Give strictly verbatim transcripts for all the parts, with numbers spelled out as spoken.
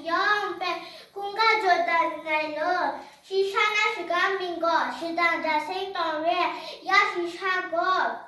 yawng hpe hkungga jaw dat nngai law, shi sha na shaga mying gaw shadang ja seng tawng re, ya shi sha gaw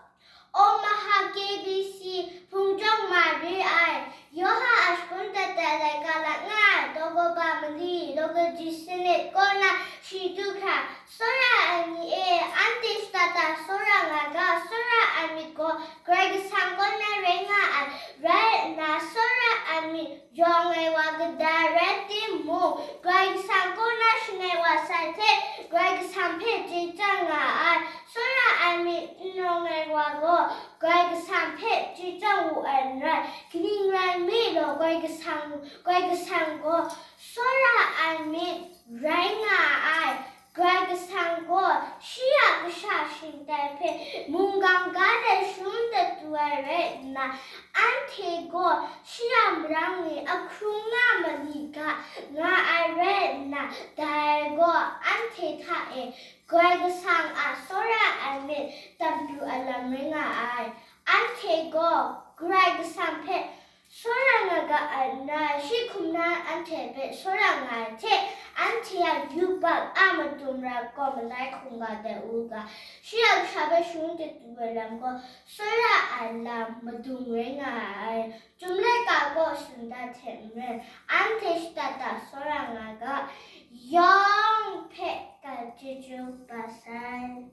Omaha K B C hpung jawng ma re ai, Yoha a shagun dat dat laika lat nga ai, Dagoba mali, Lokaji Senate kaw na shi du hkra, Tsawra ai mi e, anhte shada da tsawra nga ga, tsawra ai myit gaw Karai Kasang kaw na rai nga ai, rai nna tsawra ai myit yawng ai wa kadai rai timung, Karai Kasang kaw na shangai wa sai hte Karai Kasang hpe chye chyang nga ai, tsawra ai myit n yawng ai wa gaw Karai Kasang hpe chye chyang wu ai n rai, kaning rai nme law, Karai Kasang, Karai Kasang gaw tsawra ai myit rai nga ai. Karai Kasang gaw shi a kasha shingtai hpe mungkan ga de shangun dat tu ai rai nna, anhte gaw shi a marang ni ahkrung na mali ga nga ai rai nna, dai gaw anhte hta e Karai Kasang a tsawra ai myit tam pru ai lam rai nga ai. Anhte gaw Karai Kasang hpe tsawra nga ga ai nna, shi hkum na anhte hpe tsawra nga ai hte, anhte a yubak a madum ra gaw malai hkungga dat u ga, shi a kasha hpe shangun dat tu ai lam gaw, tsawra ai lam madung rai nga ai. Chyum laika gaw shingda hte maren, anhte shada da tsawra nga ga, yawng hpe ga chyeju ba sai.